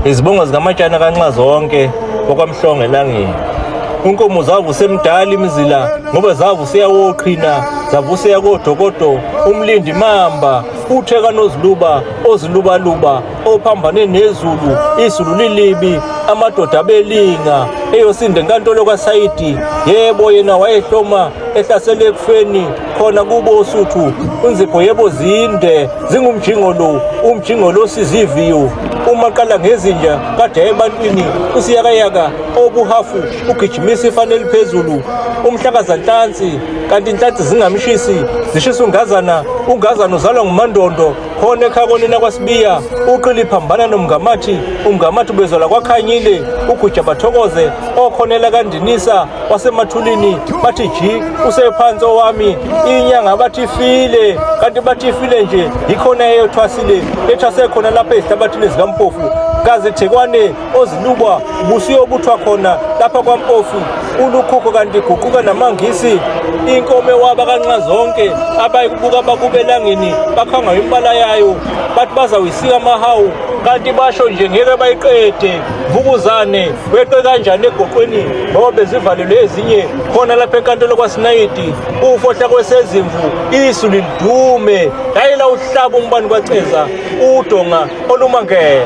Izibongo zikaMatshana kaNxazonke okwamhlongo elangeni. Unkomo zavuse emdala imizila ngoba zavuse yawoqhina, zavuse yakodokodo, umlindi mamba, utheka noziluba, ozilubaluba, ophambane nezulu, izulu lilibi, amadoda abelinga, eyosinde enkantolo kaSayidi. Yebo yena wayehloma ehlasele ekufeni khona kubo uSuthu, unzipho yebo zinde, zingumjingo lo, umjingo lo siziviyo. Uma qala ngezinja kade ebantwini usiyakayaka obuhafu ugijimisa ifanele phezulu, umhlakaza nhlansi kanti inhlansi zingamshisi, zishisa ungazana uzalwa ngumandondo khona ekhakonina kwaSibiya, uqili phambana nomngamathi, umngamathi bezwela kwakhanyile, uguja bathokoze okhonela kaNdinisa wasemathulini bathi ji usephansi owami, inyanga bathi ifile, kanti bathi ifile nje yikhona eyothwasile ethwase khona lapha ezihlabathini zikaMpofu, kaze Thekwane oziluba busiyobuthwa khona lapha kwaMpofu, ulukhukho kanti guquka namangisi. Inkomo waba kaNxazonke abayikubuka bakuba elangeni bakhanga impala yayo, bathi bazawuyisika amahawu, kanti basho nje ngeke bayiqede. Vukuzane weqe kanjani egoqweni ngoba bezivalelwe ezinye khona lapha enkantolo kwaSinayidi, ufohla kwesezimvu isu lidume, yayila uhlaba umbani kwaceza udonga olumangele.